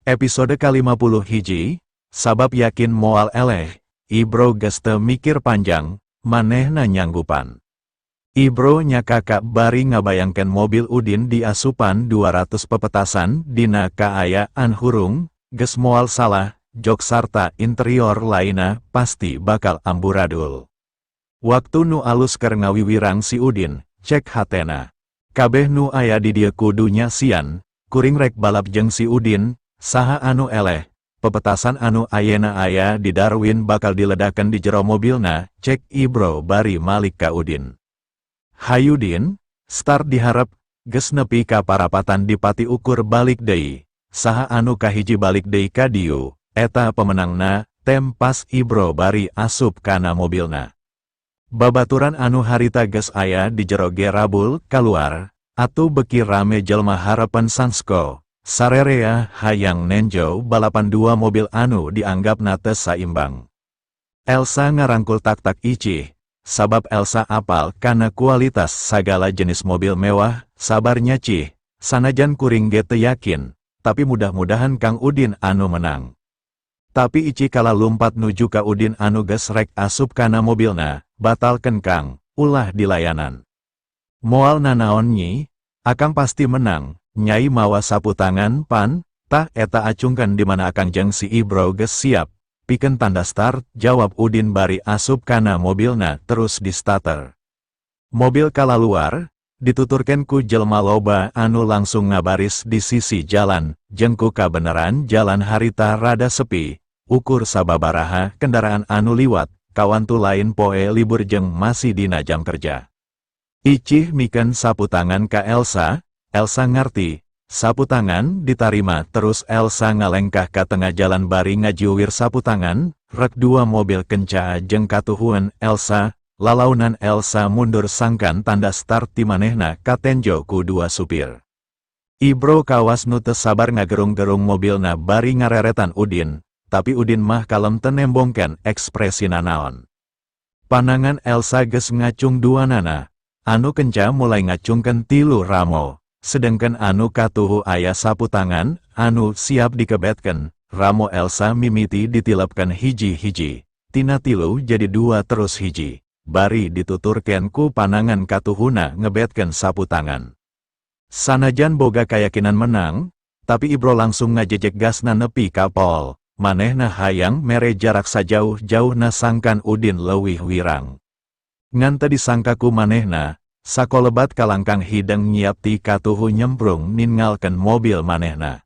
Episode ka-51, sabab yakin moal eleh, Ibro geus teu mikir panjang, manehna nyanggupan. Ibro nyakakak bari ngabayangkeun mobil Udin diasupan 200 pepetasan dina kaayaan hurung, geus moal salah, jok sarta interior lainna pasti bakal amburadul. Waktu nu alus keur ngawiwirang si Udin, cek hatena. Kabeh nu aya di dieu kudu nyaksian, kuring rek balap jeung si Udin, saha anu eleh, pepetasan anu ayeuna aya di Darwin bakal diledakeun di jero mobilna, cek Ibro bari malik ka Udin. Hayu Din, start diharep, geus nepi ka parapatan Dipati ukur balik deui, saha anu kahiji balik deui ka dieu, eta pemenangna, tempas Ibro bari asup kana mobilna. Babaturan anu harita geus aya di jero ge rabul kaluar, atuh beuki rame jelma harepan Sansko, sarerea hayang nenjo balapan dua mobil anu dianggapna teu saimbang. Elsa ngarangkul tak-tak Icih, sabab Elsa apal kana kualitas sagala jenis mobil mewah, sabar nya Cih, sanajan kuring ge teu yakin, tapi mudah-mudahan Kang Udin anu menang. Tapi Icih kalah lumpat nuju ka Udin anu geus rek asup kana mobilna, batalkeun Kang, ulah dilayanan. Moal nanaon Nyi, Akang pasti menang, Nyai mawa sapu tangan pan, tah eta acungkeun di mana Akang jeung si Ibro geus siap, pikeun tanda start, jawab Udin bari asup kana mobilna terus di starter. Mobil kalaluar, dituturkeun ku jelma loba anu langsung ngabaris di sisi jalan, jeung ku kabeneran jalan harita rada sepi, ukur sababaraha kendaraan anu liwat, kawantu lain poe libur jeung masih dina jam kerja. Icih mikeun sapu tangan ka Elsa, Elsa ngarti, sapu tangan ditarima terus Elsa ngalengkah ka tengah jalan bari ngajiwir sapu tangan, rek dua mobil kenca jeung katuhuan Elsa, lalaunan Elsa mundur sangkan tanda start ti manehna katenjo ku dua supir. Ibro kawas nu teu sabar ngagerung-gerung mobilna bari ngareretan Udin, tapi Udin mah kalem teu nembongkeun ekspresina naon. Panangan Elsa geus ngacung duanana, anu kenca mulai ngacungkeun tilu ramo, sedengkeun anu katuhu aya sapu tangan, anu siap dikebetkeun, ramo Elsa mimiti ditilepkeun hiji-hiji, tina tilu jadi dua terus hiji, bari dituturkeun ku panangan katuhuna ngebetkeun sapu tangan. Sanajan boga kayakinan menang, tapi Ibro langsung ngajejek gasna nepi ka pol, manehna hayang mere jarak sajauh-jauhna sangkan Udin leuwih wirang. Ngan teu disangka ku manehna, sakolebat kalangkang hideung nyiap ti katuhu nyemprung ningalkeun mobil manehna.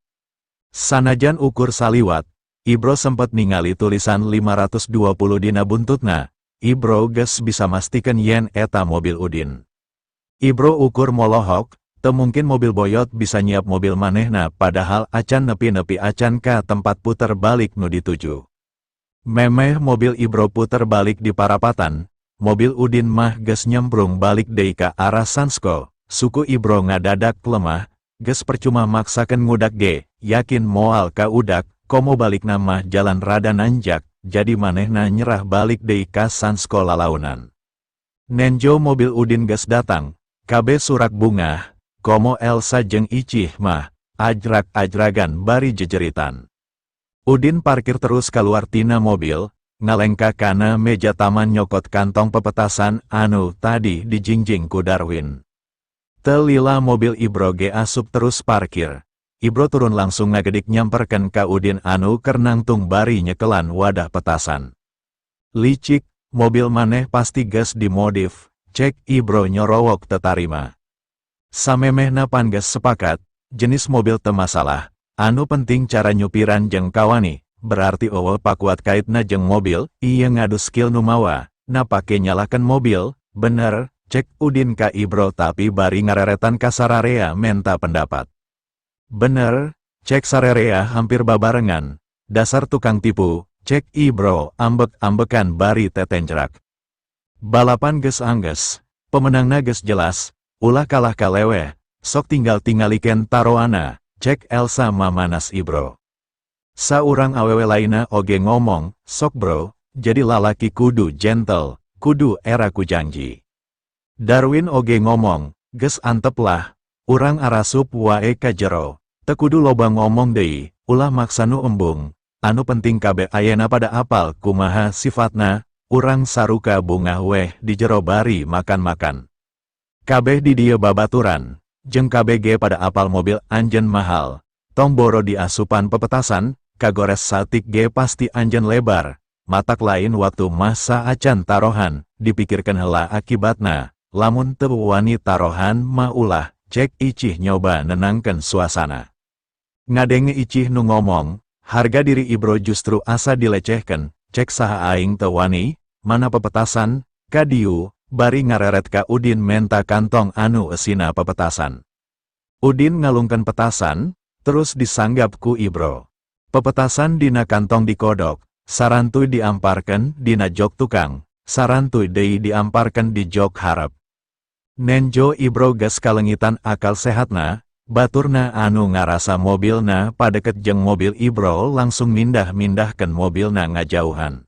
Sanajan ukur saliwat, Ibro sempet ningali tulisan 520 dina buntutna, Ibro geus bisa mastikeun yen eta mobil Udin. Ibro ukur molohok, teu mungkin mobil boyot bisa nyiap mobil manehna padahal acan nepi-nepi acan ka tempat puter balik nu dituju. Memeh mobil Ibro puter balik di parapatan, mobil Udin mah geus nyembrung balik deui ka arah Sansko, suku Ibro ngadadak lemah, geus percuma maksakeun ngudak ge, yakin moal ka udak, komo balikna mah jalan rada nanjak, jadi manehna nyerah balik deui ka Sansko lalaunan. Nenjo mobil Udin geus datang, kabeh surak bungah, komo Elsa jeung Icih mah, ajrak-ajragan bari jejeritan. Udin parkir terus keluar tina mobil, ngalengkah kana meja taman nyokot kantong pepetasan anu tadi dijingjing ku Darwin. Teu lila mobil Ibro ge asup terus parkir. Ibro turun langsung ngagedik nyamperkeun ka Udin anu keur nangtung bari nyekelan wadah petasan. Licik, mobil maneh pasti geus dimodif, cek Ibro nyorowok teu tarima. Samemehna pan geus sepakat, jenis mobil teu masalah, anu penting cara nyupiran jeung kawani, berarti euweuh pakuat kaitna jeung mobil, ieu ngadu skill nu mawa, na pake nyalahkeun mobil, bener, cek Udin ka Ibro tapi bari ngareretan ka sararea menta pendapat. Bener, cek sarerea hampir babarengan, dasar tukang tipu, cek Ibro ambek-ambekan bari tetenjrak. Balapan geus angges, pemenangna geus jelas, ulah kalah ka leweh, sok tinggal tingalikeun taroana, cek Elsa mamanas Ibro. Saurang awewe lainna oge ngomong, sok bro, jadi lalaki kudu gentle, kudu era ku janji. Darwin oge ngomong, geus antep lah, urang arasup wae ka jero, teu kudu loba ngomong deui, Ulah maksa nu embung, anu penting kabeh ayena pada apal kumaha sifatna, urang saruka bungah weh di jero bari makan-makan. Kabeh di dieu babaturan, jeung KBG pada apal mobil anjeun mahal, tong boro diasupan pepetasan, kagores saeutik ge pasti anjeun lebar, matak lain waktu masa acan tarohan, dipikirkan hela akibatna, lamun teu wani tarohan mah ulah, cek Icih nyoba nenangkan suasana. Ngadenge Icih nu ngomong, harga diri Ibro justru asa dilecehkan, cek saha aing teu wani, mana pepetasan, kadiu, bari ngareret ka Udin menta kantong anu esina pepetasan. Udin ngalungkeun petasan, terus disanggap ku Ibro. Pepetasan dina kantong dikodok, sarantuy diamparkeun dina jok tukang, sarantuy deui diamparkeun di jok harep. Nenjo Ibro geus kalengitan akal sehatna, baturna anu ngarasa mobilna padeket jeung mobil Ibro langsung mindah-mindahkeun mobilna ngajauhan.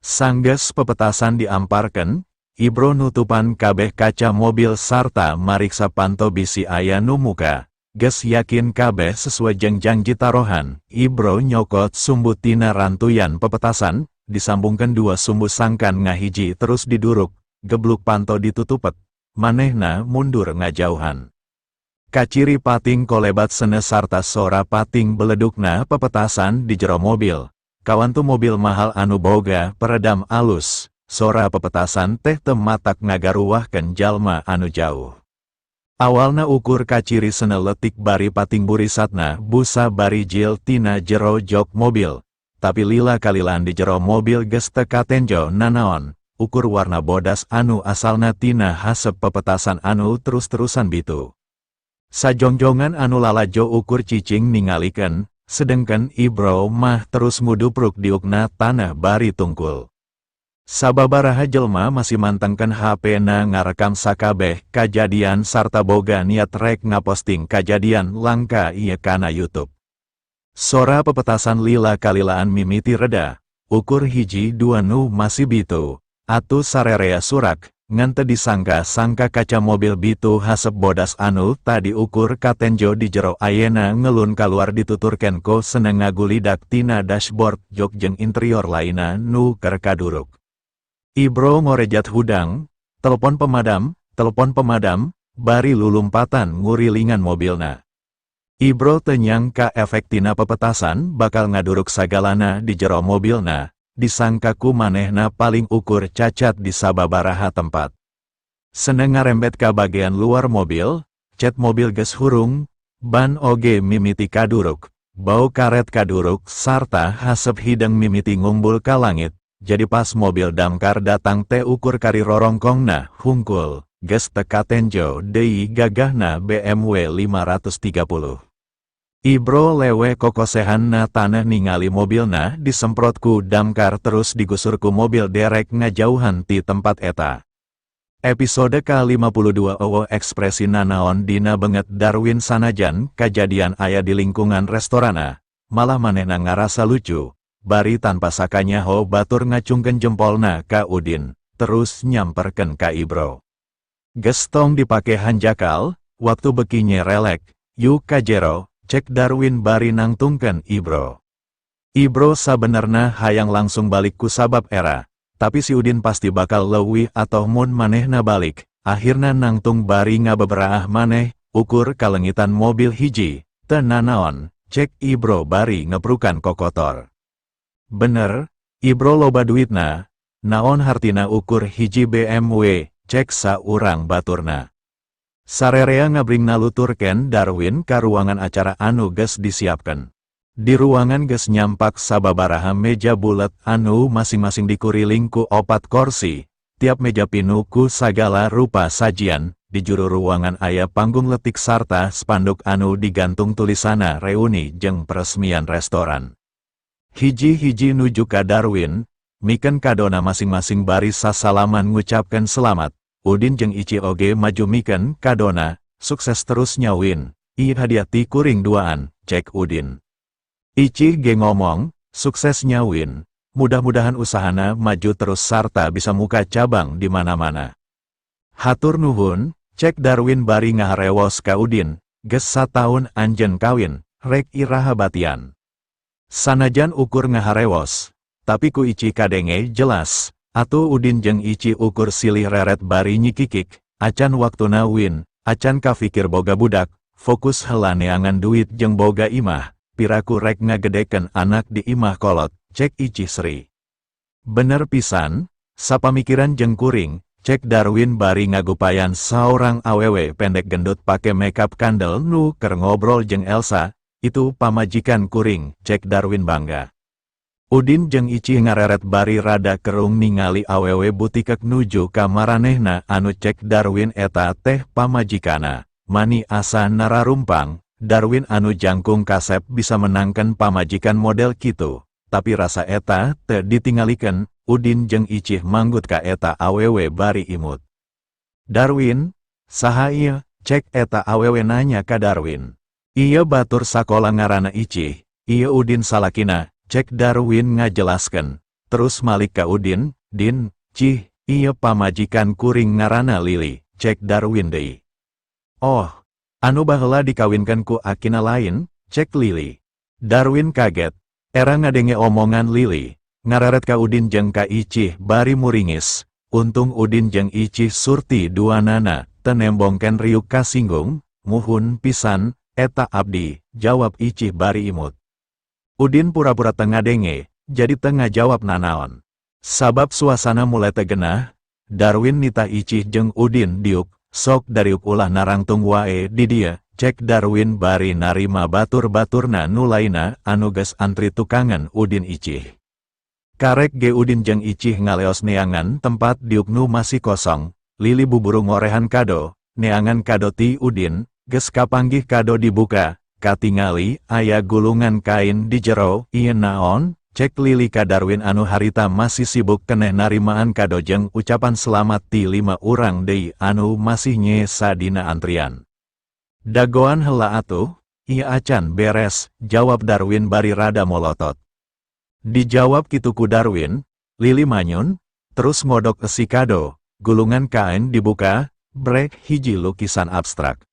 Sanggeus pepetasan diamparkeun, Ibro nutupan kabeh kaca mobil sarta mariksa panto bisi aya nu muka, geus yakin kabeh sesuai jeung janji tarohan, Ibro nyokot sumbu tina rantuyan pepetasan, disambungkeun dua sumbu sangkan ngahiji terus diduruk, gebluk panto ditutupek, manehna mundur ngajauhan. Kaciri pating kolebat sene sarta sora pating beledukna pepetasan di jero mobil. Kawantu mobil mahal anu boga peredam alus, sora pepetasan teh teu matak ngagaruwahkeun jalma anu jauh. Awalna ukur kaciri sene letik bari pating burisatna busa bari jil tina jero jok mobil. Tapi lila kalilan di jero mobil geus teu katenjo nanaon, ukur warna bodas anu asalna tina hasep pepetasan anu terus-terusan bitu. Sajongjongan anu lalajo ukur cicing ningalikeun, sedengkeun Ibro mah terus ngudupruk diukna tanah bari tungkul. Sababaraha jelma masih mantengkeun HP-na ngarekam sakabeh kajadian sarta boga niat rek ngaposting kajadian langka ieu kana YouTube. Sora pepetasan lila kalilaan mimiti reda, ukur hiji dua nu masih bitu, atuh sarerea surak, ngan teu disangka-sangka kaca mobil bitu hasep bodas anu tadi ukur katenjo di jero ayena ngelun kaluar dituturkeun ku seneng ngagulidak tina dashboard jok jeung interior lainna nu keur kaduruk. Ibro ngorejat hudang, telepon pemadam, bari lulumpatan ngurilingan mobilna. Ibro teu nyangka efek tina pepetasan bakal ngaduruk sagalana di jero mobilna, disangka ku manehna paling ukur cacat di sababaraha tempat. Seneng ngarembet ka bagian luar mobil, cat mobil geus hurung, ban oge mimiti kaduruk, bau karet kaduruk sarta hasep hideng mimiti ngumbul ka langit, jadi pas mobil damkar datang teh ukur kari rorongkongna hungkul, geus teu katenjo deui gagahna BMW 530. Ibro lewe kokosehanna tanah ningali mobilna disemprot ku damkar terus digusur ku mobil derek ngajauhan ti tempat eta. Episode ke-52 Owo ekspresi nanaon dina benget Darwin sanajan kajadian aya di lingkungan restorana, malah manehna ngarasa lucu, bari tanpa sakanyaho batur ngacungkeun jempolna ka Udin, terus nyamperkeun ka Ibro. Geus tong dipake hanjakal, waktu beki nyerelek, yuk ka jero, cek Darwin bari nangtungkeun Ibro. Ibro sabenerna hayang langsung balik ku sabab era, tapi si Udin pasti bakal leuwih atau mun manehna balik, akhirna nangtung bari ngabeberaah maneh, ukur kalengitan mobil hiji, teu nanaon, cek Ibro bari ngeprukan kokotor. Bener, Ibro loba duitna, naon hartina ukur hiji BMW, cek saurang baturna. Sarerea ngabring naluturkeun Darwin ka ruangan acara anu geus disiapkeun. Di ruangan geus nyampak sababaraha meja bulet anu masing-masing dikuriling ku opat korsi, tiap meja pinuh ku sagala rupa sajian, di juru ruangan aya panggung letik sarta spanduk anu digantung tulisana reuni jeung peresmian restoran. Hiji-hiji nuju ka Darwin, mikeun kadona masing-masing baris sasalaman ngucapkeun selamat. Udin jeung Ici oge maju mikeun kadona, sukses terus nya Win, ieu hadiah ti kuring duaan, cek Udin. Ici ge ngomong, suksesnya Win, mudah-mudahan usahana maju terus sarta bisa muka cabang di mana-mana. Hatur nuhun, cek Darwin bari ngaharewos ka Udin, geus sataun anjeun kawin, rek iraha batian. Sanajan ukur ngaharewos, tapi ku Ici kadenge jelas, atuh Udin jeung Ici ukur silih reret bari nyikikik, "Acan waktuna, Win, acan kafikir boga budak, fokus hela neangan duit jeung boga imah, piraku rek ngagedeken anak di imah kolot," cek Ici seri. "Bener pisan, sapamikiran jeung kuring," cek Darwin bari ngagupayan saorang awewe pendek gendut pake makeup kandel nu keur ngobrol jeung Elsa. "Itu pamajikan kuring," cek Darwin bangga. Udin jeung Ici ngareret bari rada kerung ningali awewe butikek nuju ka maranehna anu cek Darwin eta teh pamajikana. Mani asa nararumpang, Darwin anu jangkung kasep bisa menangkan pamajikan model kitu, tapi rasa eta teu ditingalikeun. Udin jeung Icih manggut ka eta awewe bari imut. "Darwin, saha ieu?" cek eta awewe nanya ka Darwin. "Ieu batur sakola ngaranna Icih, ieu Udin salakina," cek Darwin ngajelaskeun. Terus malik ka Udin, "Din, Cih, ieu pamajikan kuring ngaranna Lili," cek Darwin deui. "Oh, anu baheula dikawinkeun ku akina lain?" cek Lili. Darwin kaget, era ngadenge omongan Lili, ngareret ka Udin jeung ka Icih bari muringis. Untung Udin jeung Icih surti duanana, teu nembongkeun riuk kasinggung. "Muhun pisan, eta abdi," jawab Icih bari imut. Udin pura-pura teu ngadenge, jadi teu ngajawab nanaon. Sabab suasana mulai teu genah, Darwin nitah Icih jeung Udin diuk. "Sok dariuk, ulah narangtung wae di dieu," cek Darwin bari narima batur-baturna nu lainna anu geus antri tukangan Udin Icih. Karek ge Udin jeung Icih ngaleos neangan tempat diuk nu masih kosong. Lili buburu ngorehan kado, neangan kado ti Udin. Geus kapanggih kado dibuka, katingali aya gulungan kain di jero. "Ieu naon?" cek Lili ka Darwin anu harita masih sibuk keneh narimaan kado jeung ucapan selamat ti lima urang deui anu masih nyesa dina antrian. "Dagoan heula atuh, ieu acan beres," jawab Darwin bari rada molotot. Dijawab kitu ku Darwin, Lili manyun, terus ngodok esi kado. Gulungan kain dibuka, brek hiji lukisan abstrak.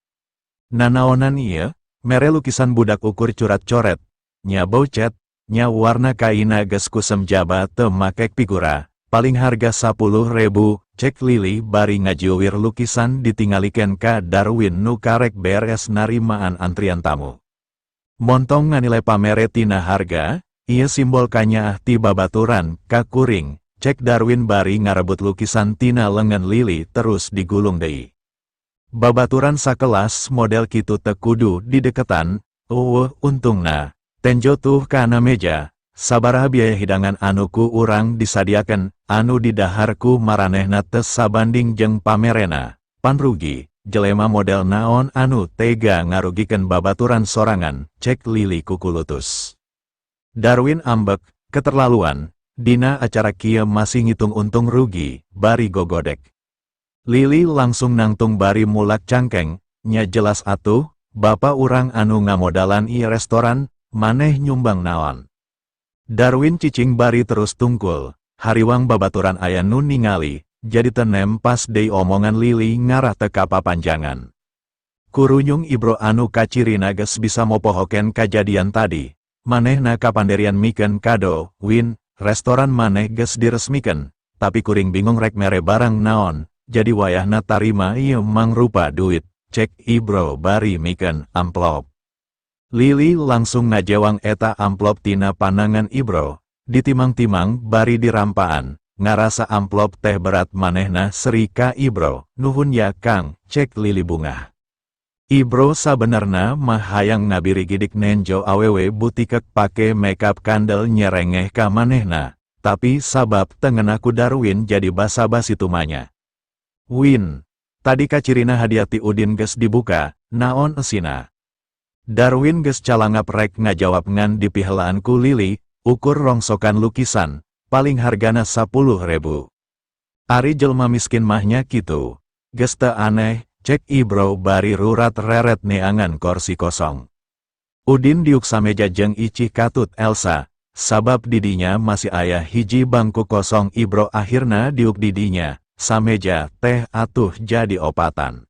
"Nanaonan ieu, mere lukisan budak ukur curat-coret, nya bau cet, nya warna kaina geus kusem jaba teu makek pigura, paling harga 10.000," cek Lili bari ngajiwir lukisan ditingalikan ka Darwin nu karek beres narimaan antrian tamu. "Montong nganilai pamere tina harga, ieu simbol kanyaah ti babaturan ka kuring," cek Darwin bari ngarebut lukisan tina lengan Lili terus digulung deui. "Babaturan sakelas model kitu teu kudu dideketan, euweuh untungna. Tenjo tuh kana meja, sabaraha biaya hidangan anu ku urang disadiakeun, anu didahar ku maranehna teu sabanding jeung pamerena, pan rugi. Jelema model naon anu tega ngarugikeun babaturan sorangan?" cek Lili kukulutus. Darwin ambek, "Keterlaluan, dina acara kieu masih ngitung untung rugi," bari gogodek. Lili langsung nangtung bari mulak cangkeng, "Nya jelas atuh, bapak urang anu ngamodalan ieu restoran, maneh nyumbang naon?" Darwin cicing bari terus tungkul, hariwang babaturan aya nu ningali, jadi teu nempas deui omongan Lili ngarah teu kapapanjangan. Kurunyung Ibro anu kacirina geus bisa mopohokeun kajadian tadi, manehna kapanderian mikeun kado. "Win, restoran maneh geus diresmikeun, tapi kuring bingung rek mere barang naon, jadi wayahna tarima ieu mangrupa duit," cek Ibro bari mikeun amplop. Lili langsung ngajewang eta amplop tina panangan Ibro, ditimang-timang bari dirampaan. Ngarasa amplop teh berat, manehna seri ka Ibro. "Nuhun ya, Kang," cek Lili bungah. Ibro sabenerna mah hayang ngabirigidik nenjo awewe butikek pake makeup kandel nyerengeh ka manehna, tapi sabab teu ngeunah ku Darwin jadi basa-basi tumanya. "Win, tadi kacirina hadiah ti Udin geus dibuka, naon esina?" Darwin geus calangap rek ngajawab ngan dipihelaan ku Lili, "Ukur rongsokan lukisan, paling hargana 10.000. Ari jelma miskin mah nya kitu. Geus teu aneh," cek Ibro bari rurat reret neangan korsi kosong. Udin diuk sameja jeung Icih katut Elsa, sabab didinya masih aya hiji bangku kosong. Ibro akhirna diuk didinya, sameja teh atuh jadi opatan.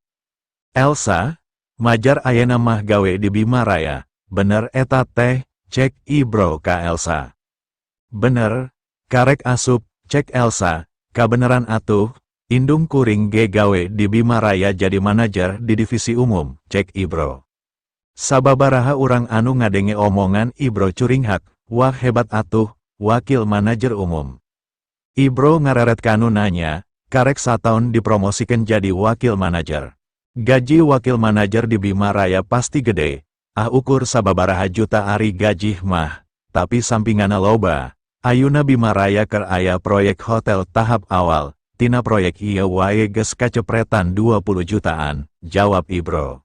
"Elsa, majar ayeuna mah gawe di Bima Raya, bener eta teh?" Cek Ibro ka Elsa. Bener, karek asup, cek Elsa, kabeneran atuh, indung kuring ge gawe di Bima Raya jadi manajer di divisi umum, cek Ibro. Sababaraha urang anu ngadenge omongan Ibro curinghak, wah hebat atuh, wakil manajer umum. Ibro ngareret kanu nanya, karek sataun dipromosikan jadi wakil manajer. Gaji wakil manajer di Bima Raya pasti gede, ah ukur sababaraha juta ari gaji mah, tapi sampingana loba. Ayuna Bima Raya keur aya proyek hotel tahap awal, tina proyek ieu wae geus kacepretan 20 jutaan, jawab Ibro.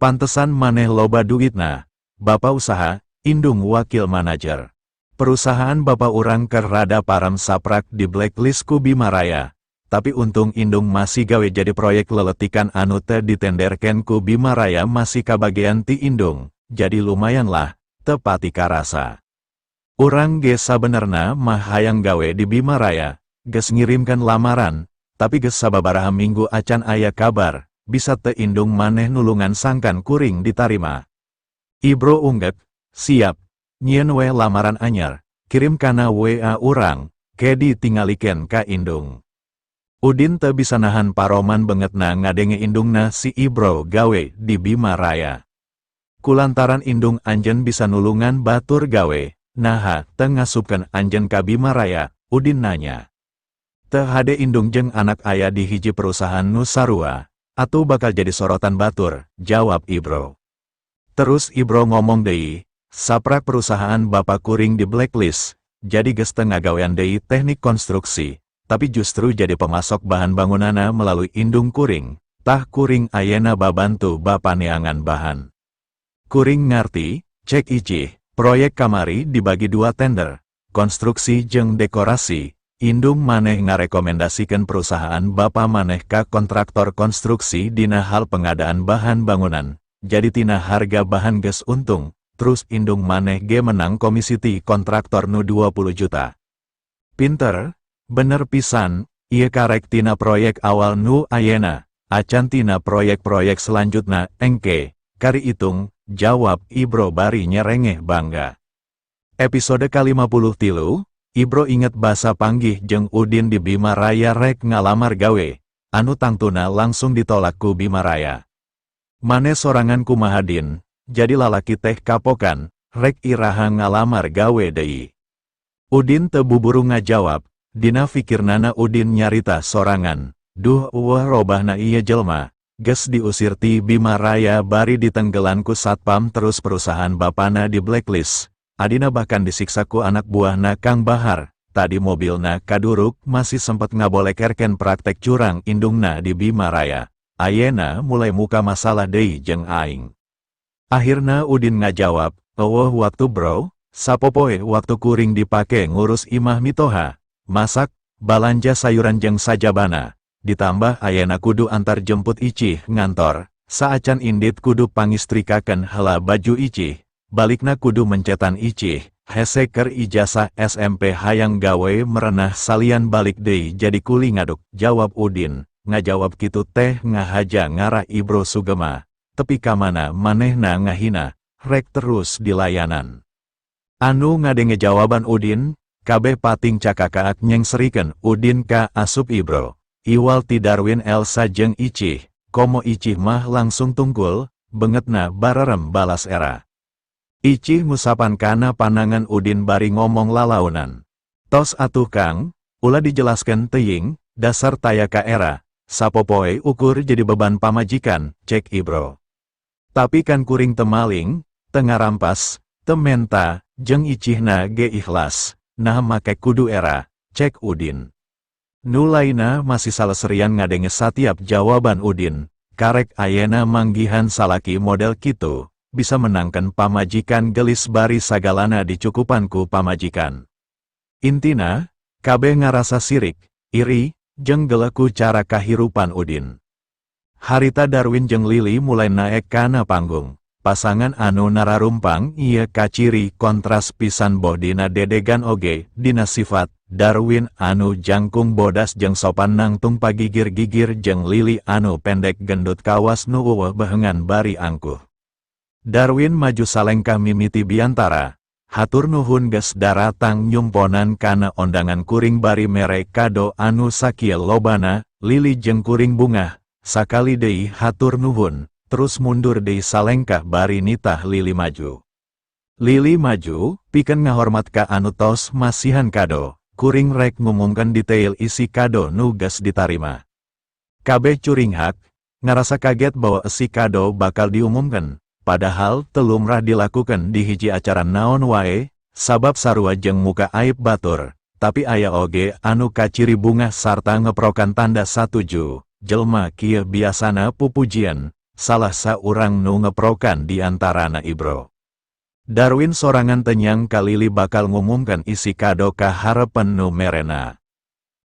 Pantesan maneh loba duitna, bapa usaha, indung wakil manajer. Perusahaan bapa urang keur rada param saprak di blacklist ku Bima Raya. Tapi untung indung masih gawe jadi proyek leletikan anu teu ditenderken ku Bima Raya masih kabagean ti indung, jadi lumayan lah, teu pati karasa. Urang ge sabenerna mah hayang gawe di Bima Raya, geus ngirimkan lamaran, tapi geus sababaraha minggu acan aya kabar, bisa teu indung maneh nulungan sangkan kuring ditarima. Ibro unggek, siap, nyieun we lamaran anyar, kirim kana WA urang, ke ditingalikeun ka indung. Udin teu bisa nahan paroman bengetna ngadenge indungna si Ibro gawe di Bima Raya. Kulantaran indung anjeun bisa nulungan batur gawe, naha teu ngasupkeun anjeun ka Bima Raya, Udin nanya. Teu hade indung jeung anak aya di hiji perusahaan nu sarua, atuh bakal jadi sorotan batur, jawab Ibro. Terus Ibro ngomong deui, saprak perusahaan bapak kuring di blacklist, jadi geus teu ngagawean deui teknik konstruksi, tapi justru jadi pemasok bahan bangunana melalui indung kuring, tah kuring ayena babantu bapa neangan bahan. Kuring ngarti, cek Icih, proyek kamari dibagi dua tender, konstruksi jeung dekorasi, indung maneh ngarekomendasikan perusahaan bapa maneh ka kontraktor konstruksi dina hal pengadaan bahan bangunan, jadi tina harga bahan geus untung, terus indung maneh ge menang komisi ti kontraktor nu 20 juta. Pinter, bener pisan, ieu karek tina proyek awal nu ayena, acan tina proyek-proyek selanjutna engke, kari itung, jawab Ibro bari nyerengeh bangga. Episode ka-53, Ibro inget basa panggih jeung Udin di Bima Raya rek ngalamar gawe, anu tangtuna langsung ditolak ku Bima Raya. Mane sorangan kumaha Din, jadi lalaki teh kapokan, rek iraha ngalamar gawe deui. Udin teu buburu ngajawab, dina fikirnana Udin nyarita sorangan, duh eueuh robahna ieu jelma, geus diusir ti Bima Raya bari ditenggelan ku satpam terus perusahaan bapana di blacklist, adina bahkan disiksa ku anak buahna Kang Bahar, tadi mobilna kaduruk masih sempet ngabolekerken praktek curang indungna di Bima Raya, ayena mulai muka masalah deui jeung aing. Akhirna Udin ngajawab, eueuh waktu bro, sapopoe waktu kuring dipake ngurus imah mitoha, masak, balanja sayuran jeung sajabana, ditambah ayena kudu antar jemput Icih ngantor, saacan indit kudu pangistrikaken hela baju Icih, balikna kudu mencetan Icih, hese keur ijazah SMP hayang gawe merenah salian balik deui jadi kuli ngaduk, jawab Udin, ngajawab kitu teh ngahaja ngarah Ibro sugema, tepi kamana manehna ngahina, rek terus dilayanan. Anu ngadenge jawaban Udin, kabeh pating cakakaak nyengserikeun Udin ka asup Ibro. Iwal ti Darwin Elsa jeung Icih, komo Icih mah langsung tungkul, bengetna barerem balas era. Icih ngusapan kana panangan Udin bari ngomong lalaunan. Tos atuh Kang, ulah dijelaskan teuing, dasar taya ka era, sapopoe ukur jadi beban pamajikan, cek Ibro. Tapi kan kuring temaling, teu ngarampas, teu menta, jeung Icihna ge ikhlas, nah make kudu era, cek Udin. Nu lainna masih saleserian ngadenge satiap jawaban Udin, karek ayena manggihan salaki model kitu, bisa menangkan pamajikan gelis bari sagalana dicukupan ku pamajikan. Intina, kabeh ngarasa sirik, iri, jeung geleku cara kahirupan Udin. Harita Darwin jeung Lily mulai naek kana panggung. Pasangan anu nararumpang ieu kaciri kontras pisan boh dina dedegan oge, dina sifat, Darwin anu jangkung bodas jeung sopan nangtung pagigir-gigir jeung Lily anu pendek gendut kawas nu eueuh behengan bari angkuh. Darwin maju salengkah mimiti biantara, hatur nuhun geus daratang nyumponan kana ondangan kuring bari mere kado anu sakieu lobana, Lili jeung kuring bungah, sakali deui hatur nuhun, terus mundur deui salengkah bari nitah Lili maju. Lili maju, pikeun ngahormat ka anu tos masihan kado, kuring rek ngumumkeun detail isi kado nu geus ditarima. Kabeh curinghak, ngarasa kaget bahwa esi kado bakal diumumkan, padahal teu lumrah dilakukan di hiji acara naon wae, sabab sarua jeung muka aib batur, tapi aya oge anu kaciri bungah sarta ngeprokan tanda satuju, jelma kieu biasana pupujian, salah saurang nu ngeprokan di antarana Ibro. Darwin sorangan teu nyangka Lili bakal ngumumkan isi kado ka harepen nu merena.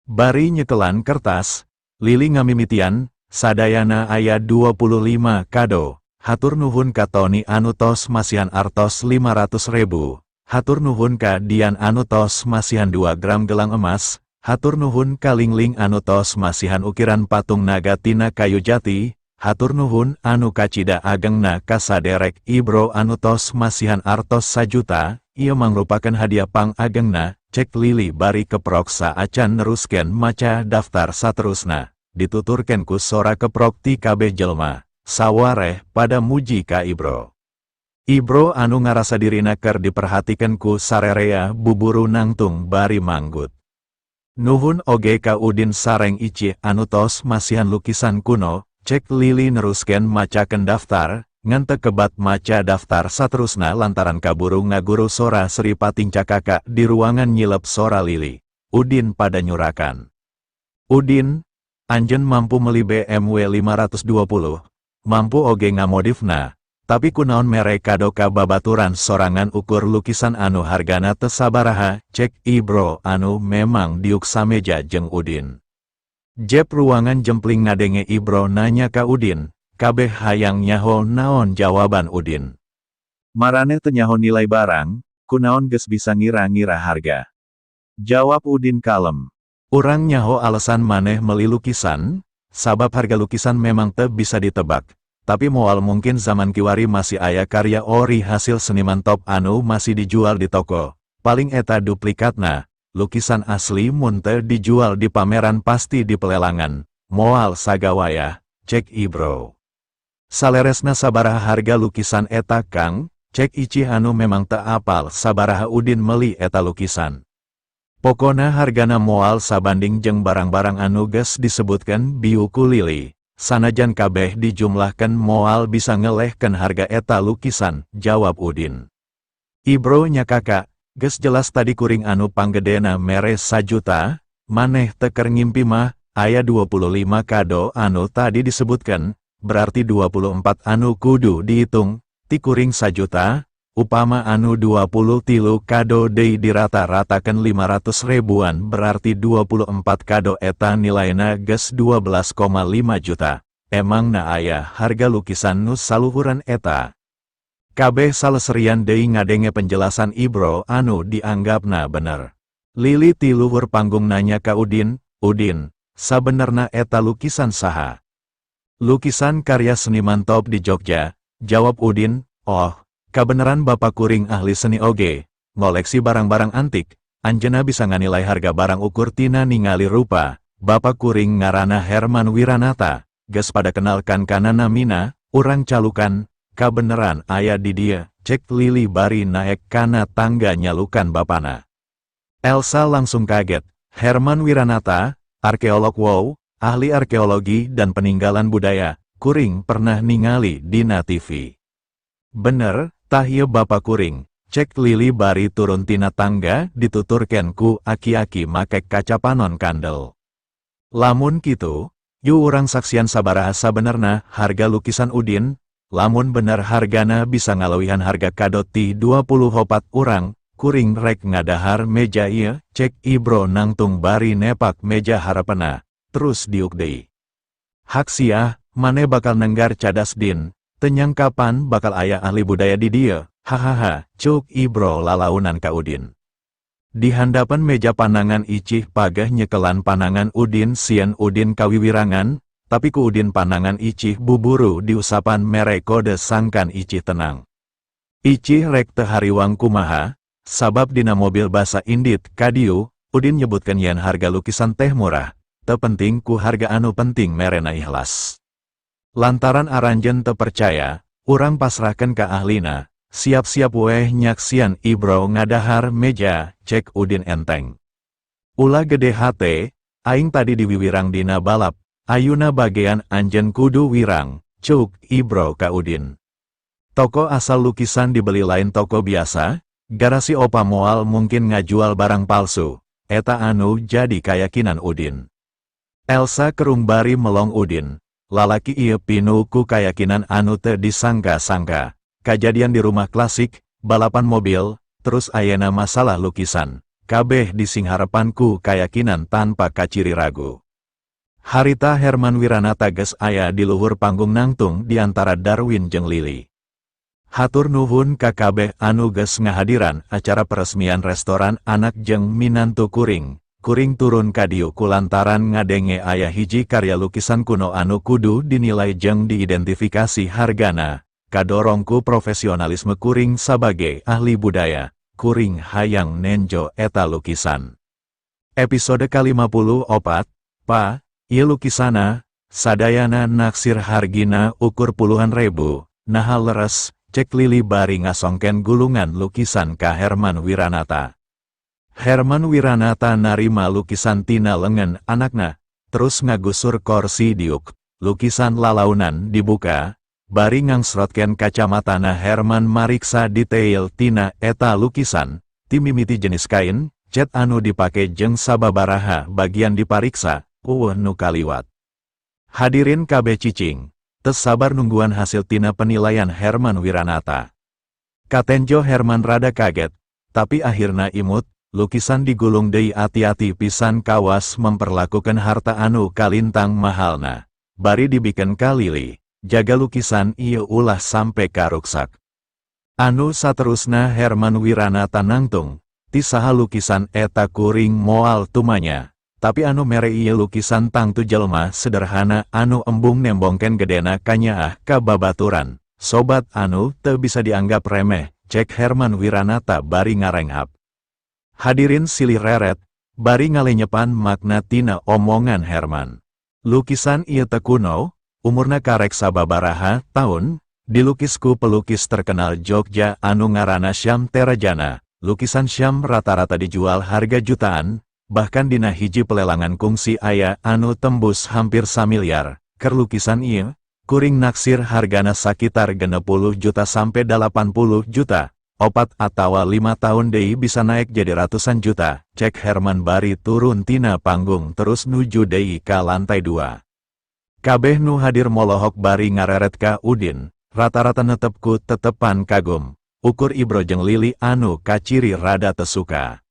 Bari nyekelan kertas, Lili ngamimitian, sadayana aya 25 kado, hatur nuhun ka Tony anu tos masihan artos 500 ribu, hatur nuhun ka Dian anu tos masihan 2 gram gelang emas, hatur nuhun ka Lingling anu tos masihan ukiran patung naga tina kayu jati, hatur nuhun anu kacida agengna ka saderek Ibro anu tos masihan artos sajuta, ieu mangrupakeun hadiah pang agengna, cek Lili bari keprok saacan neruskeun maca daftar saterusna, dituturkeun ku sora keprok ti kabeh jelma, sawareh pada muji ka Ibro. Ibro anu ngarasa dirina keur diperhatikeun ku sarerea buburu nangtung bari manggut. Nuhun oge ka Udin sareng Icih anu tos masihan lukisan kuno, cek Lili neruskeun macakeun daftar, ngan teu kebat maca daftar saterusna lantaran kaburu ngaguru sora Sri Patincakaka di ruangan nyilep sora Lili. Udin pada nyurakan. Udin, anjeun mampu meli BMW 520, mampu oge ngamodifna, tapi kunaon mere kado ka babaturan sorangan ukur lukisan anu hargana teu sabaraha, cek Ibro anu memang diuk sameja jeung Udin. Jep ruangan jempling ngadenge Ibro nanya ka Udin, kabeh hayang nyaho naon jawaban Udin. Maraneh teu nyaho nilai barang, kunaon geus bisa ngira-ngira harga? Jawab Udin kalem. Urang nyaho alasan maneh meli lukisan, sabab harga lukisan memang teu bisa ditebak. Tapi moal mungkin zaman kiwari masih aya karya ori hasil seniman top anu masih dijual di toko. Paling eta duplikatna, lukisan asli mun teu dijual di pameran pasti di pelelangan. Moal sagawayah, cek Ibro. Saleresna sabaraha harga lukisan eta, Kang? Cek Icih anu memang teu apal sabaraha Udin meli eta lukisan. Pokona hargana moal sabanding jeung barang-barang anu geus disebutkeun bieu ku Lili. Sanajan kabeh dijumlahkeun moal bisa ngelehkeun harga eta lukisan, jawab Udin. Ibro nyakaka, geus jelas tadi kuring anu panggedena mere sajuta, maneh teu keur ngimpi mah, aya 25 kado anu tadi disebutkan, berarti 24 anu kudu dihitung, ti kuring sajuta, upama anu 23 kado deui dirata-ratakeun 500 ribuan berarti 24 kado eta nilaina geus 12,5 juta. Emangna aya harga lukisan nu saluhuran eta? Kabeh saleserian deui ngadenge penjelasan Ibro anu dianggapna bener. Lili ti luhur panggung nanya ka Udin, "Udin, sabenerna eta lukisan saha?" "Lukisan karya seniman top di Jogja," jawab Udin. "Oh, kabeneran bapak kuring ahli seni oge, ngoleksi barang-barang antik, anjeunna bisa nganilai harga barang ukur tina ningali rupa. Bapak kuring ngarana Herman Wiranata, geus pada kenal kan kana namina, urang calukan." "Kabeneran aya di dieu," cek Lili bari naek kana tangga nyalukan bapana. Elsa langsung kaget, "Herman Wiranata, arkeolog? Wow, ahli arkeologi dan peninggalan budaya, kuring pernah ningali dina TV." "Bener, tah ieu bapak kuring," cek Lili bari turun tina tangga dituturkeun ku aki-aki make kacapanon kandel. "Lamun kitu, yu urang saksian sabaraha sabenerna harga lukisan Udin, lamun bener hargana bisa ngaleuwihan harga kado ti 24 urang, kuring rek ngadahar meja ieu," cek Ibro nangtung bari nepak meja harepena, terus diuk deui. "Hak sia, maneh bakal nenggar cadas, Din, teu nyangka pan bakal aya ahli budaya di dieu, hahaha," cuk Ibro lalaunan ka Udin. Di handapan meja panangan Icih pageh nyekelan panangan Udin sieun Udin kawiwirangan, tapi ku Udin panangan Icih buburu diusapan mere kode sangkan Icih tenang. Icih rek teu hariwang kumaha, sabab dina mobil basa indit kadieu, Udin nyebutkeun yen harga lukisan teh murah, teu penting ku harga, anu penting merena ikhlas. Lantaran aranjeun teu percaya, urang pasrahkeun ka ahlina, siap-siap weh nyaksian Ibro ngadahar meja, cek Udin enteng. Ulah gede hate, aing tadi diwiwirang dina balap, ayuna bagean anjeun kudu wirang, cuk Ibro ka Udin. Toko asal lukisan dibeli lain toko biasa, garasi opa moal mungkin ngajual barang palsu, eta anu jadi keyakinan Udin. Elsa kerung bari melong Udin, lalaki ieu pinuh ku keyakinan anu teu disangka-sangka. Kajadian di rumah klasik, balapan mobil, terus ayana masalah lukisan. Kabeh disingharepan ku keyakinan tanpa kaciri ragu. Harita Herman Wiranata geus aya di luhur panggung nangtung di antara Darwin jeung Lily. Hatur nuhun ka kabeh anu geus ngahadiran acara peresmian restoran anak jeung minantu kuring. Kuring turun ka dieu kulantaran ngadenge aya hiji karya lukisan kuno anu kudu dinilai jeung diidentifikasi hargana. Kadorong ku profesionalisme kuring sabage ahli budaya, kuring hayang nenjo eta lukisan. Episode ke-54, Pa, ieu lukisana, sadayana naksir hargina ukur puluhan ribu, naha leres, cek Lili bari ngasongken gulungan lukisan ka Herman Wiranata. Herman Wiranata narima lukisan tina lengan anakna, terus ngagusur korsi diuk, lukisan lalaunan dibuka, bari ngangsrotken kacamatana Herman mariksa detail tina eta lukisan, timimiti jenis kain, cat anu dipake jeung sababaraha bagian dipariksa, euweuh nu kaliwat. Hadirin kabeh cicing, teu sabar nungguan hasil tina penilaian Herman Wiranata. Katenjo Herman rada kaget, tapi akhirna imut, lukisan digulung deui ati-ati pisan kawas memperlakukan harta anu kalintang mahalna. Bari dibikeun ka Lili, jaga lukisan ieu ulah sampe karuksak. Anu saterusna Herman Wiranata nangtung, ti saha lukisan eta kuring moal tumanya. Tapi anu mere ieu lukisan tangtu jelma sederhana anu embung nembongken gedena kanyaah ka babaturan. Sobat anu teu bisa dianggap remeh, cek Herman Wiranata bari ngarenghap. Hadirin silih reret, bari ngalenyepan makna tina omongan Herman. Lukisan ieu teh kuno, umurna karek sababaraha tahun, dilukis ku pelukis terkenal Jogja anu ngaranna Syam Terajana. Lukisan Syam rata-rata dijual harga jutaan, bahkan dina hiji pelelangan kungsi aya anu tembus hampir samiliar. Keur lukisan ieu, kuring naksir hargana sakitar 60 juta sampai 80 juta, 4 atawa 5 tahun deui bisa naik jadi ratusan juta, cek Herman bari turun tina panggung terus nuju deui ka lantai dua. Kabeh nu hadir molohok bari ngareret ka Udin, rata-rata netep ku tetepan kagum, ukur Ibro jeung Lili anu kaciri rada teu suka.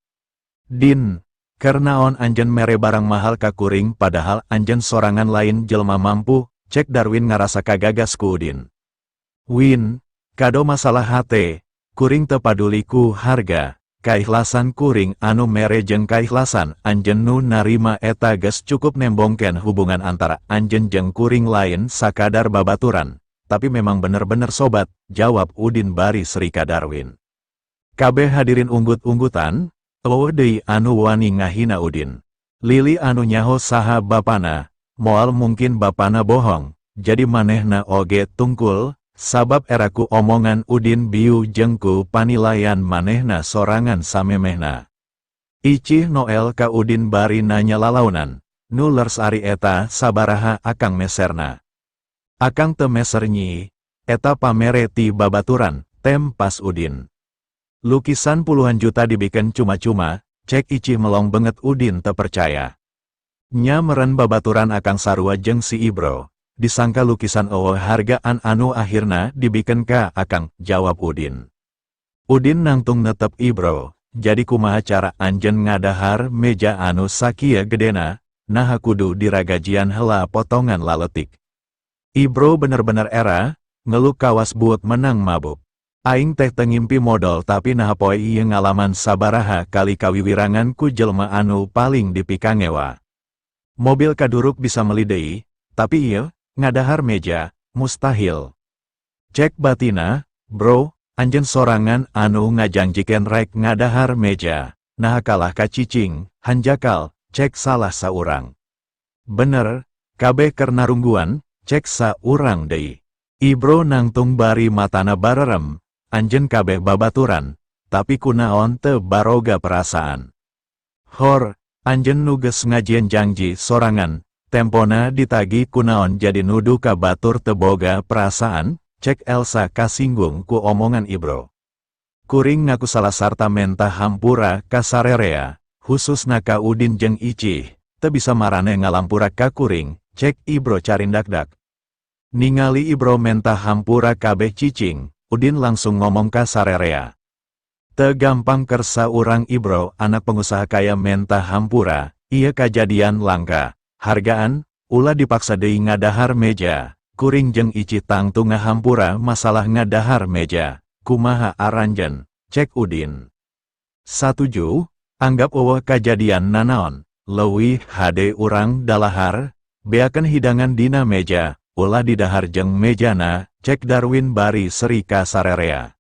Din, kernaon anjeun mere barang mahal ka kuring padahal anjeun sorangan lain jelma mampu, cek Darwin ngarasa kagagas ku Udin. Win, kado masalah hate, kuring teu paduli ku harga, kaikhlasan kuring anu mere jeung kaikhlasan anjeun nu narima eta geus cukup nembongken hubungan antara anjeun jeung kuring lain sakadar babaturan, tapi memang bener-bener sobat, jawab Udin bari seri ka Darwin. Kabeh hadirin unggut-unggutan, euweuh deui anu wani ngahina Udin. Lili anu nyaho saha bapana, moal mungkin bapana bohong, jadi manehna oge tungkul, sabab eraku omongan Udin biu jeung ku panilaian manehna sorangan samemehna. Icih Noel ka Udin bari nanya lalaunan, nu lers ari eta sabaraha akang meserna. Akang teu meser, Nyi, eta pamere ti babaturan, tempas Udin. Lukisan puluhan juta dibikin cuma-cuma, cek Icih melong banget. Udin percaya. Nya meren babaturan akang sarua jeung si Ibro, disangka lukisan euweuh hargaan anu akhirna dibikin ka akang, jawab Udin. Udin nangtung netep Ibro, jadi kumaha cara anjeun ngadahar meja anu sakieu gedena, naha kudu diragajian hela potongan laletik. Ibro bener-bener era, ngeluh kawas buat menang mabuk. Aing teh teu ngimpi modol, tapi naha poe ieu ngalaman sabaraha kali kawiwirangan ku jelma anu paling dipikangewa. Mobil kaduruk bisa meli deui, tapi ieu, ngadahar meja, mustahil. Cek batina, bro, Anjeun sorangan anu ngajangjikeun rek ngadahar meja, naha kalah ka cicing, hanjakal, cek salah saurang. Bener, kabeh keur narungguan, cek saurang deui. Ibro nangtung bari matana barerem, anjeun kabeh babaturan, tapi kunaon teu baroga perasaan. Hor, anjeun nu geus ngajieun jangji sorangan, tempona ditagih kunaon jadi nuduh ka batur teu boga perasaan, cek Elsa kasinggung ku omongan Ibro. Kuring ngaku salah sarta menta hampura ka sarerea, khususna ka Udin jeung Icih, teu bisa maraneh ngalampura ka kuring, cek Ibro carindakdak. Ningali Ibro menta hampura kabeh cicing, Udin langsung ngomong ka sarerea. Teu gampang keur saurang Ibro anak pengusaha kaya menta hampura, ieu kajadian langka. Hargaan, ulah dipaksa deui ngadahar meja, kuring jeung Ici tangtu ngahampura masalah ngadahar meja, kumaha aranjeun, cek Udin. Satuju, anggap euweuh kajadian nanaon, leuwih hade urang dalahar, beakeun hidangan dina meja, ulah didahar jeung mejana, cek Darwin bari seri ka sarerea.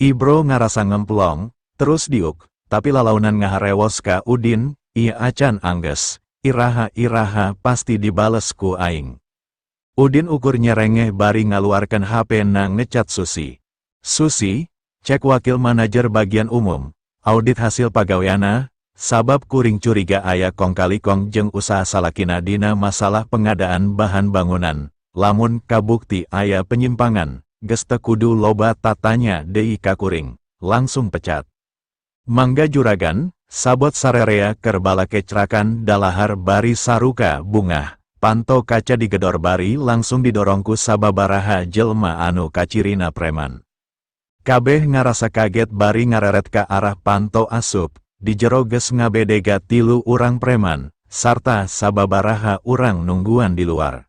Ibro ngarasa ngemplong, terus diuk, tapi lalaunan ngaharewos ka Udin, ieu acan angges, iraha-iraha pasti dibales ku aing. Udin ukur nyerengeh bari ngaluarkeun HP na ngecat Susi. Susi, cek wakil manajer bagian umum, audit hasil pagaweana, sabab kuring curiga aya kong kali kong jeung usaha salakina dina masalah pengadaan bahan bangunan, lamun kabukti aya penyimpangan, geus teu kudu loba tatanya deui ka kuring, langsung pecat. Mangga juragan, sabot sarerea keur balakecrakan dalahar bari saruka bungah, panto kaca digedor bari langsung didorong ku sababaraha jelma anu kacirina preman. Kabeh ngarasa kaget bari ngareret ka arah panto asup, di jero geus ngabedega 3 urang preman, sarta sababaraha urang nungguan di luar.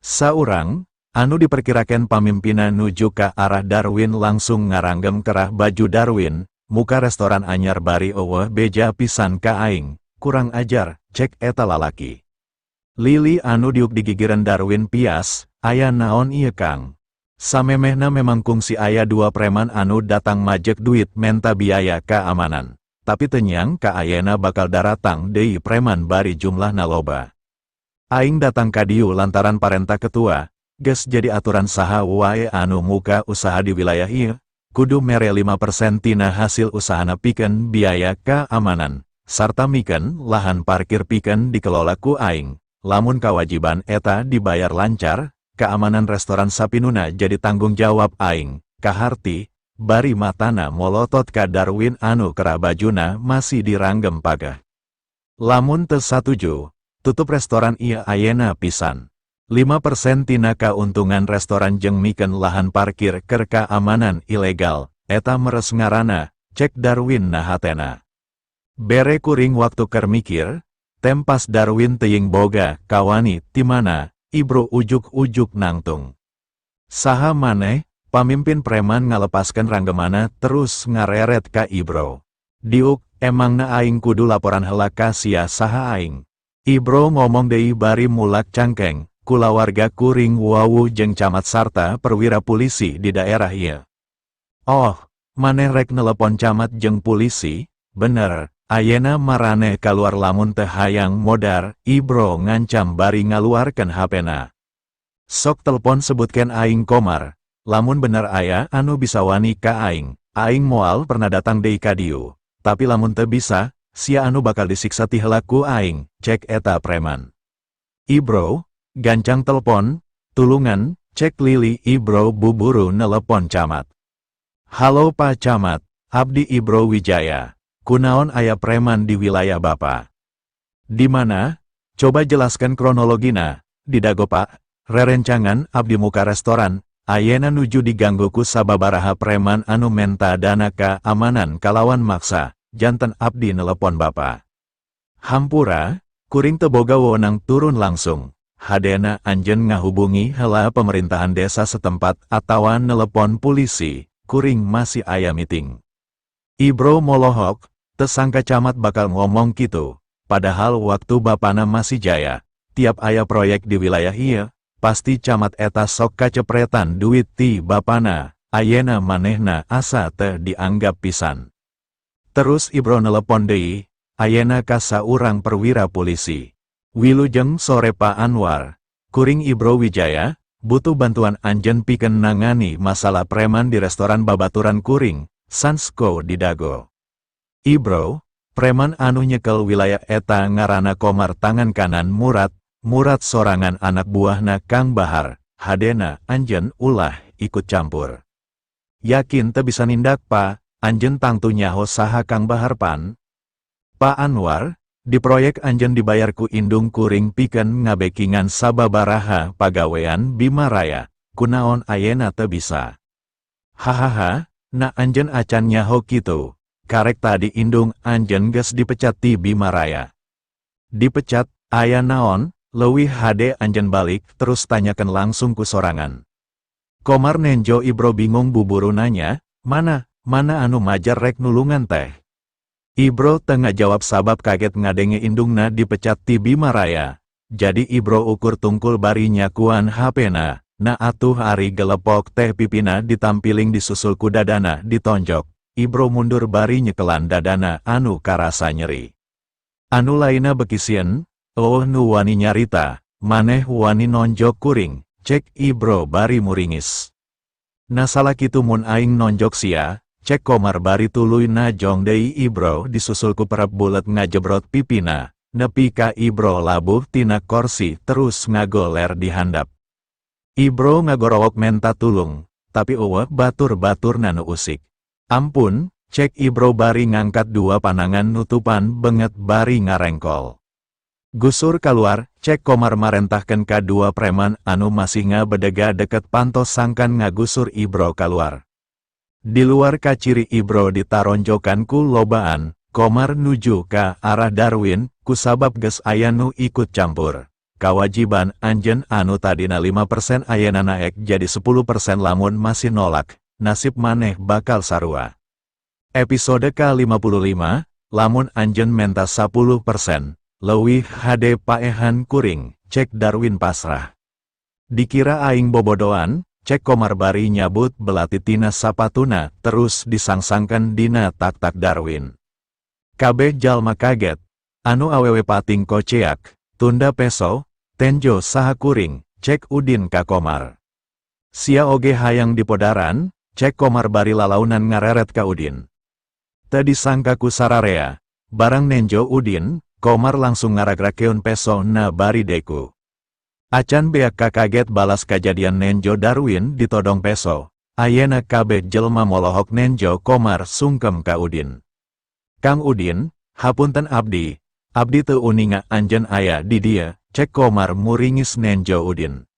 Saurang, anu diperkirakan pamimpinan nuju ka arah Darwin langsung ngaranggem kerah baju Darwin, muka restoran anyar bari euweuh beja pisan ka aing, kurang ajar, cek eta lalaki. Lili anu diuk digigireun Darwin pias, aya naon ieu Kang? Samemehna memang kungsi aya 2 preman anu datang majek duit menta biaya keamanan. Tapi tenyang ka ayena bakal daratang deui preman bari jumlahna loba. Aing datang ka dieu lantaran parentah ketua, geus jadi aturan saha wae anu muka usaha di wilayah ieu, kudu mere 5% tina hasil usahana pikeun biaya keamanan, sarta mikeun lahan parkir pikeun dikelola ku aing. Lamun kewajiban eta dibayar lancar, keamanan restoran Sapinuna jadi tanggung jawab aing, kaharti, bari matana molotot ka Darwin anu kerah bajuna masih diranggem pageh. Lamun teu satuju, tutup restoran ieu ayena pisan. 5% tina kauntungan restoran jeung mikeun lahan parkir keur keamanan ilegal, eta meres ngaranna, cek Darwin nahatena. Bere kuring waktu keur mikir, tempas Darwin teuing boga kawani timana, Ibro ujuk-ujuk nangtung. Saha maneh, pamimpin preman ngalepaskan ranggemana terus ngareret ka Ibro. Diuk, emangna aing kudu laporan heula ka sia saha aing. Ibro ngomong deui bari mulak cangkeng, kulawarga kuring wawu jeung camat sarta perwira polisi di daerah ieu. Oh, maneh rek nelepon camat jeung polisi, bener. Ayena maraneh kaluar lamun teh hayang modar, Ibro ngancam bari ngaluarkeun hapena. Sok telepon sebutkeun aing Komar, lamun bener aya anu bisa wani ka aing, aing moal pernah datang deui ka dieu. Tapi lamun teu bisa, sia anu bakal disiksa ti heula ku aing, cek eta preman. Ibro, gancang telepon, tulungan, cek Lili. Ibro buburu nelepon camat. Halo Pak Camat, Abdi Ibro Wijaya. Kunaon aya preman di wilayah Bapa? Di mana? Coba jelaskan kronologina. Di Dago Pak, rerencangan abdi muka restoran, ayena nuju diganggu ku sababaraha preman anu menta dana keamanan kalawan maksa, janten abdi nelepon Bapa. Hampura, kuring teu boga wewenang turun langsung. Hadena anjeun ngahubungi heula pemerintahan desa setempat atawa nelepon polisi, kuring masih aya meeting. Ibro molohok, tesangka camat bakal ngomong kitu, padahal waktu bapana masih jaya, tiap aya proyek di wilayah ieu, pasti camat eta sok kacepretan duit ti bapana, Ayena manehna asa teu dianggap pisan. Terus Ibro nelepon deui, ayena ka saurang perwira polisi. "Wilujeng sore, Pak Anwar. Kuring Ibro Wijaya, butuh bantuan anjeun pikeun nangani masalah preman di restoran babaturan kuring, Sansko di Dago. Ibro, preman anu nyekel wilayah eta ngarana Komar, tangan kanan Murad. Murad sorangan anak buahna Kang Bahar. Hadena anjeun ulah ikut campur." "Yakin teu bisa nindak, Pa? Anjeun tangtu nyaho saha Kang Bahar pan?" "Pak Anwar, di proyek anjeun dibayar ku indung kuring pikeun ngabekingan sababaraha pagawean Bima Raya, kunaon ayena teu bisa?" "Hahaha, nah anjeun acan nyaho kitu, karek tadi indung anjeun geus dipecat ti Bima Raya." "Dipecat? Aya naon?" "Leuwih hade anjeun balik terus tanyakan langsung ku sorangan." Komar nenjo Ibro bingung, buburu nanya, "Mana, mana anu majar rek nulungan teh?" Ibro teu ngajawab sabab kaget ngadenge indungna dipecat ti Bima Raya. Jadi Ibro ukur tungkul bari nyakuan HP-na, nah atuh ari gelepok teh pipina ditampiling disusul ku dadana ditonjok. Ibro mundur bari nyekelan dadana anu karasa nyeri. Anu lainna beki sieun, euweuh nu wani nyarita. "Maneh wani nonjok kuring," cek Ibro bari muringis. "Nah, salah kitu mun aing nonjok sia," cek Komar bari tuluy najong deui Ibro disusul ku perep bulet ngajebrot pipina, nepi ka Ibro labuh tina korsi terus ngagoler di handap. Ibro ngagorowok menta tulung, tapi euweuh batur-baturna nu usik. "Ampun," cek Ibro bari ngangkat dua panangan nutupan beungeut bari ngarengkol. "Gusur keluar," cek Komar marentahkan ka dua preman anu masih ngabedega deket panto sangkan ngagusur Ibro keluar. Di luar kaciri Ibro ditaronjokan ku lobaan, Komar nuju ka arah Darwin, "Kusabab geus aya nu ikut campur. Kawajiban anjeun anu tadina 5% ayana naek jadi 10%. Lamun masih nolak, nasib maneh bakal sarua." Episode K55, "Lamun anjeun menta 10%, leuwih hade paehan kuring," cek Darwin pasrah. "Dikira aing bobodoan," cek Komar bari nyabut belati tina sapatuna terus disangsangkan dina tak-tak Darwin. Kabeh jalma kaget, anu awewe pating koceak, "Tunda peso, tenjo saha kuring," cek Udin ka Komar. "Sia oge hayang dipodaran," cek Komar bari lalaunan ngareret ka Udin. Teu disangka ku sararea, barang nenjo Udin, Komar langsung ngaragrakeun peso na bari deku. Acan beak kaget balas kajadian nenjo Darwin ditodong peso. Ayena kabeh jelma molohok nenjo Komar sungkem ka Udin. "Kang Udin, hapunten abdi, abdi teu uninga anjeun aya di dieu," cek Komar muringis nenjo Udin.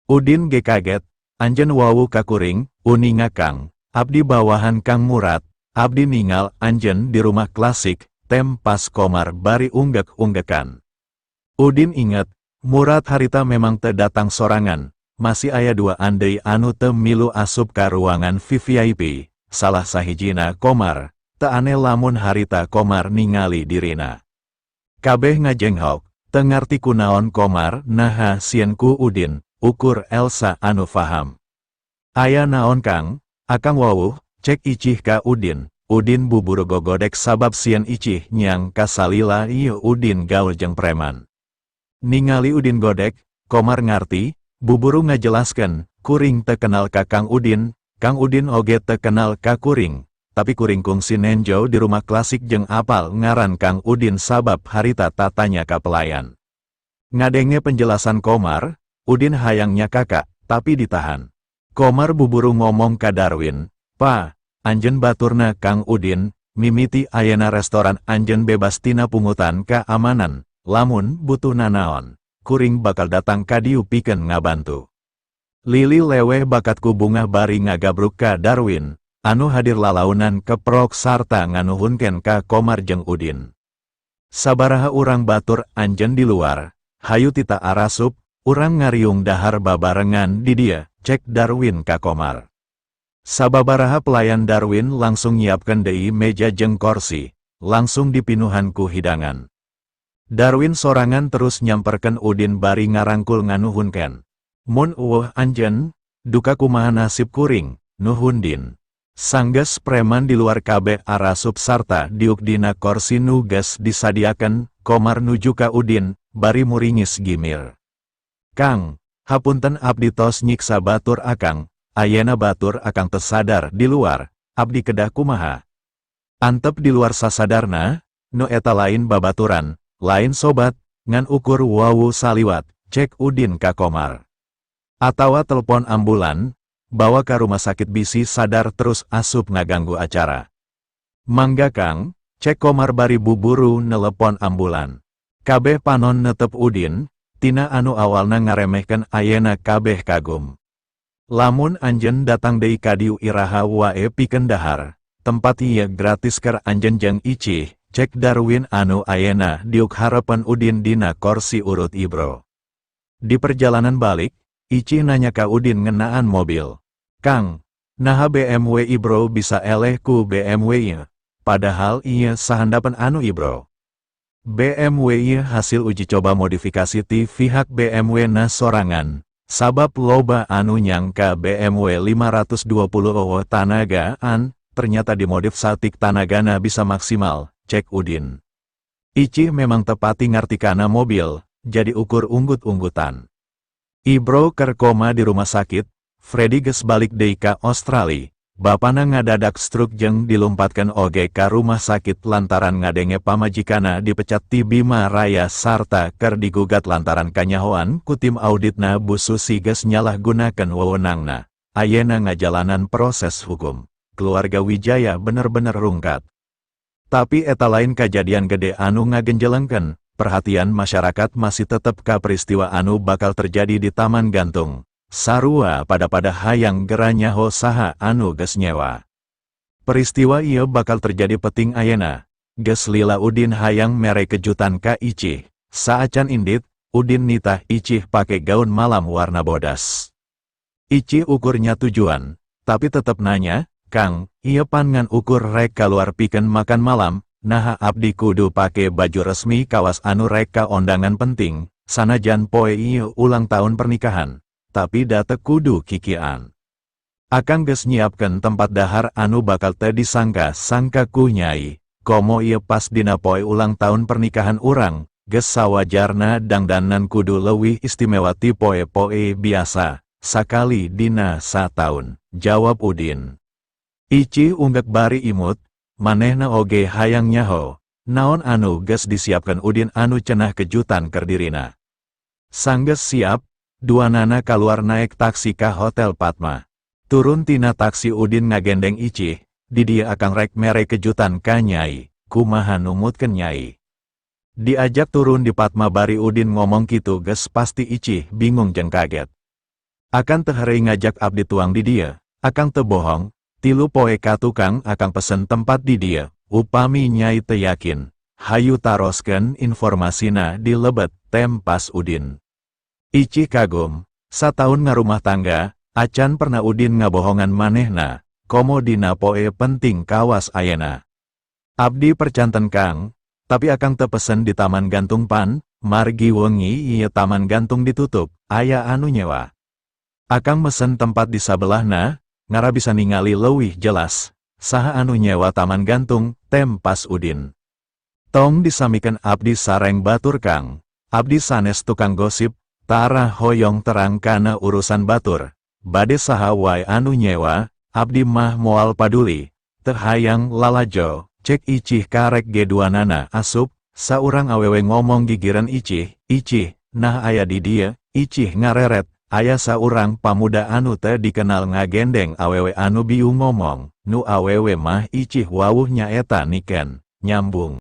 Udin ge kaget, "Anjeun wawuh ka kuring?" "Uninga, Kang, abdi bawahan Kang Murad, abdi ningal anjeun di rumah klasik," tempas Komar bari unggek-unggekan. Udin inget, Murad harita memang teu datang sorangan, masih aya dua andai anu teu milu asup ka ruangan VVIP, salah sahijina Komar, teu aneh lamun harita Komar ningali dirina. Kabeh ngajenghok, teu ngarti kunaon Komar naha sieun ku Udin, ukur Elsa anu faham. "Aya naon, Kang, akang wawuh?" cek Icih ka Udin. Udin buburu gogodek sabab sieun Icih nyangka salila ieu Udin gaul jeung preman. Ningali Udin godek, Komar ngarti, buburu ngajelaskan, "Kuring teu kenal ka Kang Udin, Kang Udin oge teu kenal ka kuring, tapi kuring kungsi nenjo di rumah klasik jeung apal ngaran Kang Udin sabab harita tatanya ka pelayan." Ngadenge penjelasan Komar, Udin hayang nyakakak, tapi ditahan. Komar buburu ngomong ka Darwin, "Pa, anjeun baturna Kang Udin, mimiti ayana restoran anjeun bebas tina pungutan keamanan, lamun butuh nanaon, kuring bakal datang ka dieu pikeun ngabantu." Lili leweh bakat ku bungah bari ngagabruk ka Darwin, anu hadir lalaunan keprok sarta nganuhunkeun ka Komar jeung Udin. "Sabaraha urang batur anjeun di luar, hayu tita arasup, urang ngariung dahar babarengan di dieu," cek Darwin ka Komar. Sababaraha pelayan Darwin langsung nyiapkan deui meja jeung korsi, langsung dipinuhan ku hidangan. Darwin sorangan terus nyamperken Udin bari ngarangkul nganuhunkeun. "Mun euweuh anjeun, duka kumaha nasib kuring?" Nuhun Din. Sanggeus preman di luar kabeh arasup sarta diuk dina korsi nu geus disadiakeun, Komar nuju ka Udin, bari muringis gimir. Kang, hapunten abdi tos nyiksa batur akang, ayena batur akang teu sadar di luar, abdi kedah kumaha? Antep di luar sasadarna, nu eta lain babaturan, lain sobat, ngan ukur wawu saliwat, cek Udin ka Komar. Atawa telepon ambulan, bawa ka rumah sakit bisi sadar terus asup ngaganggu acara. Mangga Kang, cek Komar bari buburu nelepon ambulan. Kabeh panon netep Udin, tina anu awalna ngaremehkeun ayena kabeh kagum. Lamun anjeun datang deui ka dieu iraha wae pikeun dahar, tempat ieu gratis keur anjeun jeung Icih, cek Darwin anu ayena diuk hareupeun Udin dina korsi urut Ibro. Di perjalanan balik, Icih nanya ka Udin ngenaan mobil. Kang, naha BMW Ibro bisa eleh ku BMW ieu, padahal ieu sahandapeun anu Ibro. BMW ieu hasil uji coba modifikasi ti pihak BMW na sorangan, sabab loba anu nyangka BMW 520 euweuh tanagaan, ternyata dimodif saeutik tanagana bisa maksimal, cek Udin. Icih memang teu pati ngarti kana mobil, jadi ukur unggut-unggutan. Ibro keur koma di rumah sakit, Freddy geus balik deui ka Australia, bapana ngadadak stroke jeung dilumpatkeun oge ka rumah sakit lantaran ngadenge pamajikana dipecat ti Bima Raya sarta keur digugat lantaran kanyahoan ku tim auditna Bu Susi geus nyalahgunakeun wewenangna. Ayena ngajalanan proses hukum. Keluarga Wijaya bener-bener rungkat. Tapi eta lain kajadian gede anu ngagenjelengkeun, perhatian masyarakat masih tetep ka peristiwa anu bakal terjadi di Taman Gantung. Sarua pada-pada hayang gera nyaho saha anu geus nyewa. Peristiwa ieu bakal terjadi peting ayena. Geus lila Udin hayang mere kejutan ka Icih. Saacan indit, Udin nitah Icih pake gaun malam warna bodas. Icih ukurnya tujuan, tapi tetep nanya, Kang, ieu pan ngan ukur rek kaluar pikeun makan malam, naha abdi kudu pake baju resmi kawas anu rek ka ondangan penting, sanajan poe ieu ulang tahun pernikahan, tapi da teu kudu kikieuan. Akang geus nyiapkeun tempat dahar anu bakal teu disangka-sangka ku nyai, komo ieu pas dina poe ulang tahun pernikahan urang, geus sawajarna dangdanan kudu leuwih istimewa ti poe-poe biasa, sakali dina sataun, jawab Udin. Icih unggek bari imut, manehna oge hayang nyaho, naon anu geus disiapkeun Udin anu cenah kejutan keur dirina. Sanggeus siap, duanana kaluar naek taksi ka Hotel Padma. Turun tina taksi Udin ngagendeng Icih, di dieu akang rek mere kejutan ka nyai, kumaha numutkeun nyai. Diajak turun di Padma bari Udin ngomong kitu geus pasti Icih bingung jeung kaget. Akang teu heureuy ngajak abdi tuang di dieu, akang teu bohong, 3 poe ka tukang akang pesen tempat di dieu, upami nyai teu yakin, hayu taroskeun informasina di lebet, tempas Udin. Icih kagum, sataun ngarumah tangga, acan pernah Udin ngabohongan manehna, komo dina poe penting kawas ayena. Abdi percanten Kang, tapi akang teu pesen di Taman Gantung pan, margi wengi ieu Taman Gantung ditutup, aya anu nyewa. Akang mesen tempat di sabelahna, ngara bisa ningali leuwih jelas, saha anu nyewa Taman Gantung, tempas Udin. Tong disamikeun abdi sareng batur Kang, abdi sanes tukang gosip, tara hoyong terang kana urusan batur, bade saha wae anu nyewa, abdi mah moal paduli, teu hayang lalajo, cek Icih karek ge duanana asup, saurang awewe ngomong gigireun Icih, Icih, nah aya di dieu, Icih ngareret, aya saurang pamuda anu teu dikenal ngagendeng awewe anu bieu ngomong, nu awewe mah Icih wawuh nyaeta Niken, nyambung.